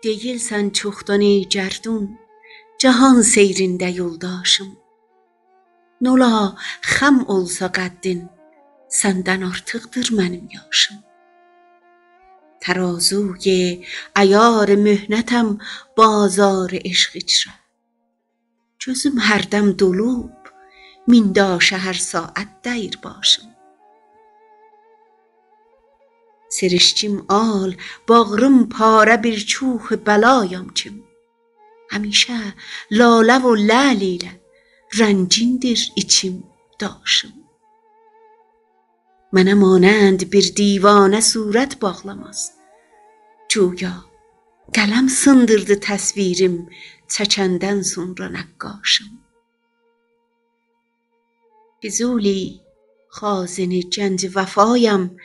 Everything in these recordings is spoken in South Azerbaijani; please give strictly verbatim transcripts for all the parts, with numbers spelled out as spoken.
دئییلسن چوخدان ای گردون، جهان سیرینده یولداشیم. نولا خم اولسا قدّین، سندن آرتیقدیر منیم یاشیم. ترازوی عیار محنتم بازار عشق ایچره. گؤزوم هر دم دولوب، مین داشا هر ساعت دَییر باشیم. سرشکیم آل، باغریم پاره بیر کوه بلایم کیم. همیشه لاله و لعل ایله رنگین‌دیر ایچیم، داشیم. منه مانند بیر دیوانه صورت باغلاماز. گویا قلم سیندیردی تصویریم، چکندن سونرا نقاشیم. فضولی، خازن گنج وفایم،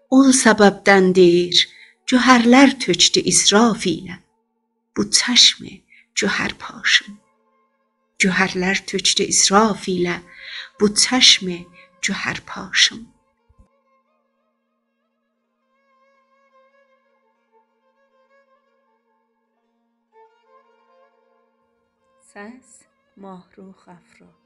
اول سببدندیر گهرلر تؤکدو اسراف ایله بو چشم گهرپاشیم. گهرلر تؤکدو اسراف ایله بو چشم گهرپاشیم. سس: ماهرخ افرا.